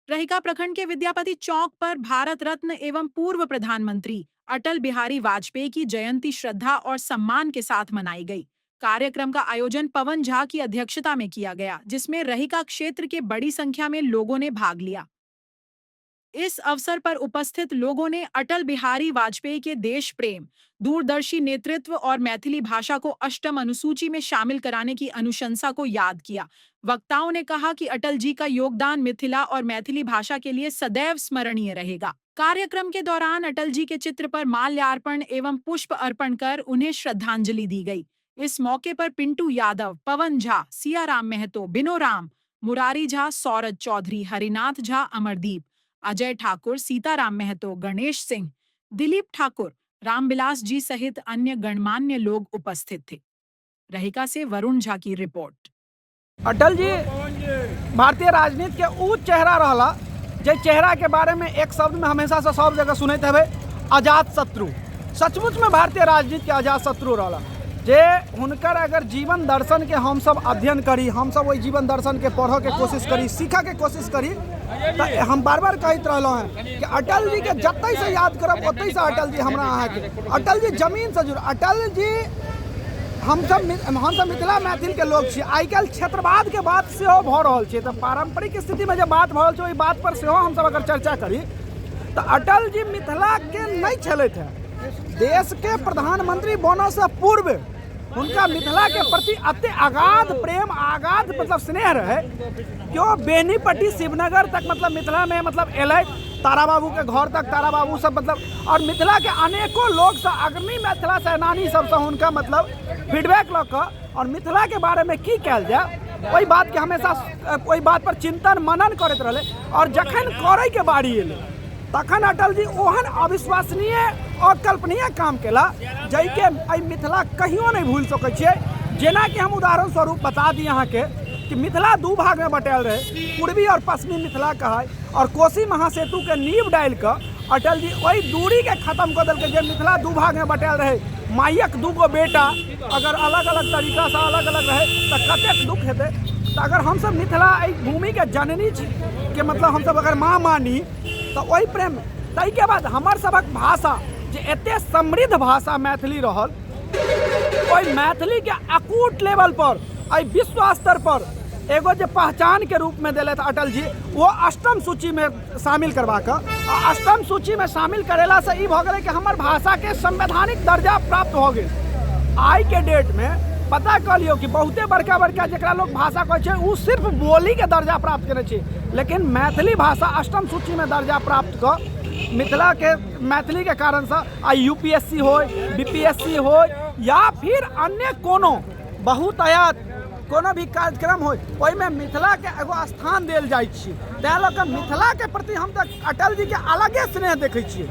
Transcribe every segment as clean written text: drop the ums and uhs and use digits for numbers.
रहिका प्रखंड के विद्यापति चौक पर भारत रत्न एवं पूर्व प्रधानमंत्री अटल बिहारी वाजपेयी की जयंती श्रद्धा और सम्मान के साथ मनाई गई। कार्यक्रम का आयोजन पवन झा की अध्यक्षता में किया गया, जिसमें रहिका क्षेत्र के बड़ी संख्या में लोगों ने भाग लिया। इस अवसर पर उपस्थित लोगों ने अटल बिहारी वाजपेयी के देश प्रेम, दूरदर्शी नेतृत्व और मैथिली भाषा को अष्टम अनुसूची में शामिल कराने की अनुशंसा को याद किया। वक्ताओं ने कहा कि अटल जी का योगदान मिथिला और मैथिली भाषा के लिए सदैव स्मरणीय रहेगा। कार्यक्रम के दौरान अटल जी के चित्र पर माल्यार्पण एवं पुष्प अर्पण कर उन्हें श्रद्धांजलि दी गई। इस मौके पर पिंटू यादव, पवन झा, सियाराम महतो, बिनो राम, मुरारी झा, सौरज चौधरी, हरिनाथ झा, अमरदीप, अजय ठाकुर, सीताराम महतो, गणेश सिंह, दिलीप ठाकुर, रामबिलास जी सहित अन्य गणमान्य लोग उपस्थित थे। रहिका से वरुण झा की रिपोर्ट। अटल जी भारतीय राजनीति के ऊ चेहरा रहला जे चेहरा के बारे में एक शब्द में हमेशा से सब जगह सुनैत हेबै, अजात शत्रु। सचमुच में भारतीय राजनीति के अजात शत्रु रहला, जे हुनकर अगर जीवन दर्शन के हमसब अध्ययन करी, हमसब ओहि जीवन दर्शन के पढ़ऽ के कोशिश करी, सीखऽ के कोशिश करी, तऽ हम बार बार कहैत रहलहुँ हेँ कि अटल जी के जतहि से याद करब ओतहि से अटल जी हमरा अहाँके अटल जी जमीन से जुड़ अटल जी। हमसब मिथिला मैथिलके लोक छी। आइ काल्हि क्षेत्रवादके बात सेहो भऽ रहल छै, तऽ पारम्परिक स्थितिमे जे बात भऽ रहल छै, ओहि बात पर सेहो हमसब अगर चर्चा करी तऽ अटल जी मिथिलाके नहि छलथि हेँ। देशके प्रधानमंत्री बनऽसँ पूर्व हुनका मिथिलाके प्रति एते अगाध प्रेम, अगाध मतलब स्नेह रहै कि ओ बेनीपट्टी शिवनगर तक मतलब मिथिलामे मतलब एलै, तारा बाबूके घर तक, तारा बाबू सब मतलब और मिथिलाके अनेको लोकसँ, अग्रणी मिथिला सेनानी सबसँ हुनका मतलब फीडबैक लऽ कऽ और मिथिलाके बारेमे की कयल जाय, ओहि बातके हमेशा ओहि बात पर चिंतन मनन करैत रहलै। और जखन करैके बारी एलै, तखन अटल जी ओहन अविश्वसनीय अकल्पनीय काम केला जाहिके एहि मिथिला कहियो नहि भूलि सकै छियै। जेनाकि हम उदाहरण स्वरूप बता दी अहाँके कि मिथिला दू भागमे बटायल रहै, पूर्वी और पश्चिमी मिथिला कहै, और कोसी महासेतुके नींव डालि कऽ अटल जी ओहि दूरीके खत्म कऽ देलकै जे मिथिला दू भागमे बटायल रहै। मायक दू गो बेटा अगर अलग अलग तरीकासँ अलग अलग रहै तऽ कतेक दुख हेतै? तऽ अगर हमसब मिथिला एहि भूमिके जननी छी के मतलब हमसब अगर माँ मानी तऽ ओहि प्रेम। ताहिके बाद हमर सभक भाषा जे एते समृद्ध भाषा मैथिली रहल, ओहि मैथिलीके अकूट लेवल पर एहि विश्व स्तर पर एगो जे पहचानके रूपमे देलथि अटल जी, ओ अष्टम सूचीमे शामिल करबाक। आ अष्टम सूचीमे शामिल करेलासँ ई भऽ गेलै कि हमर भाषाके संवैधानिक दर्जा प्राप्त भऽ गेल। आइके डेटमे पता कऽ लियौ कि बहुते बड़का बड़का जकरा लोक भाषा कहै छै, ओ सिर्फ बोलीके दर्जा प्राप्त केने छै, लेकिन मैथिली भाषा अष्टम सूचीमे दर्जा प्राप्त कऽ मिथिलाके मैथिलीके कारणसँ आइ यू पी एस सी होइ, बी पी एस सी होइ या फिर अन्य कोनो बहुतायत कोनो भी कार्यक्रम होइ, ओहिमे मिथिलाके एगो स्थान देल जाइ छै। ताहि लऽ कऽ मिथिलाके प्रति हम तऽ अटल जीके अलगे स्नेह देखै छियै।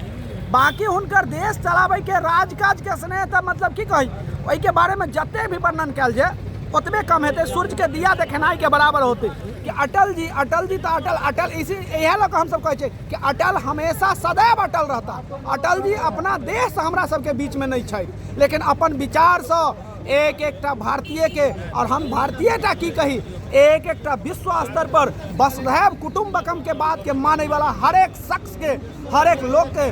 बाँकी हुनकर देश चलाबैके राजकाजके स्नेह तऽ मतलब की कही, ओहिके बारेमे जतेक भी वर्णन कयल जाय ओतबे कम हेतै, सूर्यके दिया देखेनाइके बराबर होतै कि अटल जी, अटल जी तऽ अटल अटल। इसी इएह लऽ कऽ हमसब कहै छियै कि अटल हमेशा सदैव अटल रहता। अटल जी अपना देशसँ हमरा सबके बीचमे नहि छथि, लेकिन अपन विचारसँ एक एकटा भारतीयके, और हम भारतीयटा की कही, एक एकटा विश्व स्तर पर वसुधैव कुटुम्बकमके बातके मानैवला हर एक शख्सके, हर एक लोकके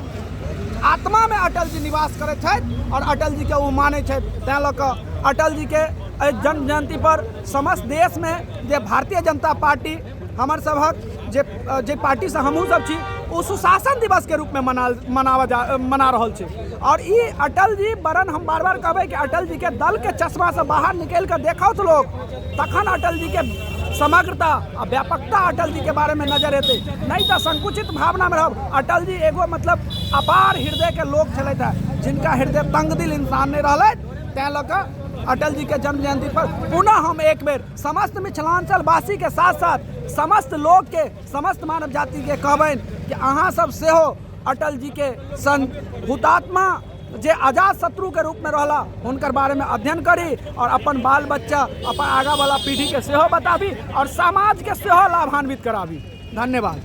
आत्मामे अटल जी निवास करै छथि और अटल जीके ओ मानै छथि। तैँ लऽ कऽ अटल जीके एहि जन्म जयन्ती पर समस्त देशमे जे भारतीय जनता पार्टी हमर सभक जे जे पार्टीसँ हमहूँ सब छी, ओ सुशासन दिवसके रूपमे मनावल जा मना रहल छै। आओर ई अटल जी वरण हम बार बार कहबै कि अटल जीके दलके चश्मासँ बाहर निकलि कऽ देखौथ लोक, तखन अटल जीके समग्रता आ व्यापकता अटल जीके बारेमे नजर एतै, नहि तऽ संकुचित भावनामे रहब। अटल जी एगो मतलब अपार हृदयके लोक छलथि हेँ, जिनका हृदय तंगदिल इंसान नहि रहलथि। तैँ लऽ कऽ अटल जीके जन्म जयन्ती पर पुनः हम एक बेर समस्त मिथिलाञ्चलवासीके साथ साथ समस्त लोकके, समस्त मानव जातिके कहबनि कि अहाँ सब सेहो अटल जीके संग हुतात्मा जे आजाद शत्रुके रूपमे रहला, हुनकर बारेमे अध्ययन करी और अपन बाल बच्चा, अपन आगाँवला पीढ़ीके सेहो बताबी और समाजके सेहो लाभान्वित कराबी। धन्यवाद।